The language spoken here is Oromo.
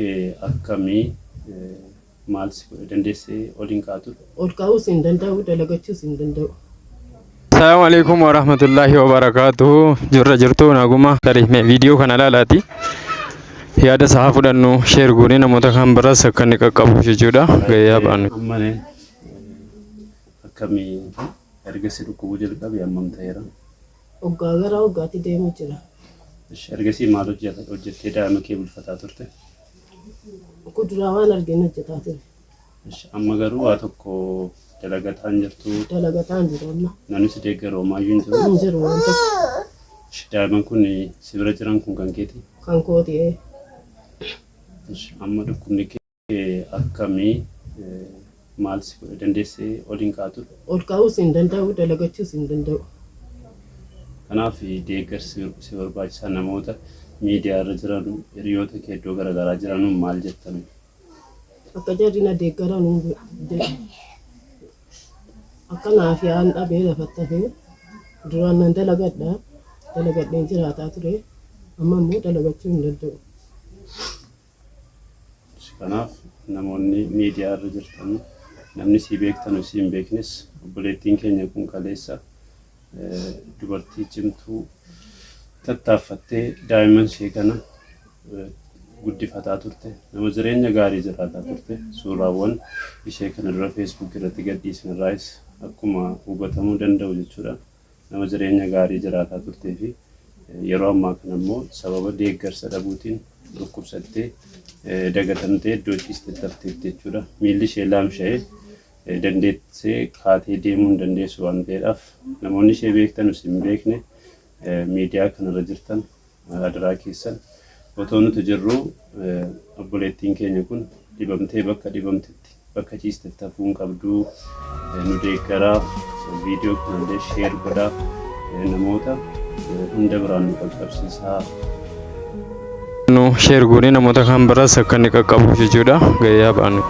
Kee akkamii maal si godhe dandeessee ol hin kaatu? Ol ka'uus hin danda'u, dalagachuus hin danda'u. Assalamu alaikum warahmatullahi wabarakatuh. Jirra jirtu naguma tarii mee viidiyoo kana ilaalaati. Yaada isaa haa fudhannu sheer goonee namoota kan biraas akka inni qaqqabuuf jechuudha. Gahee haa baanu. Amma akkamii erga si dhukkubuu jalqabe hammam ta'eera? Waggaa gara waggaatti deemu jira. Ishi, Ergasii maal hojjettee daa'ima kee bulfataa turte? Kuduraa waan arginu hojjetaa ture. Ishi, Amma garuu waa tokko dalagataa hin jirtu. Dalagataa hin jiru amma. Namni si deeggaru homaayyuu hin jiru. Hin jiru waan tokko. Ishi, Daa'imman kun si bira jiran kun kan keeti? Kan kooti ee. Ishi, Amma dhukkubni kee akkamii maal si godhe dandeessee ol hin kaatu? Ol ka'uus hin danda'u, dalagachuus hin danda'u. Kanaaf deeggarsi si barbaachisaa namoota miidiyaa irra jiran hiriyoota kee iddoo garaagaraa jiranuun maal jettame? Akka jarri na deeggaran jedha. Akka naaf yaa'an dhabee lafatti hafee duraan nan dalagadha. Dalagadheen jiraataa ture. Amma immoo dalagachuu hin danda'u. Kanaaf namoonni miidiyaa irra jirtan namni sii beektanu sii hin beeknes obboleettiin keenya kun kaleessa dubartii cimtuu tattaaffattee daa'imman ishee kana guddifataa turte nama jireenya gaarii jiraataa turte suuraawwan ishee kana dura Facebook irratti gadhiisne irraayis akkuma hubatamuu danda'u jechuudha nama jireenya gaarii jiraataa turtee fi yeroo ammaa kana immoo sababa deeggarsa dhabuutiin dhukkubsattee dagatamtee iddoo ciistetti hafteetti jechuudha. Miilli ishee laamsha'ee dandeessee kaatee deemuu hin dandeessu waan ta'eedhaaf namoonni ishee beektanus hin beekne miidiyaa kanarra jirtan adaraa keessan otoo nuti jirruu obboleettiin keenya kun dhibamtee bakka dhibamtetti bakka ciistetti hafuu hin qabduu nu deeggaraa viidiyoo kanallee share godhaa namoota hunda biraan nu qaqqabsiisaa. Nu share goonee namoota kan biraas akka inni qaqqabuuf jechuudha. Gahee haa baanu.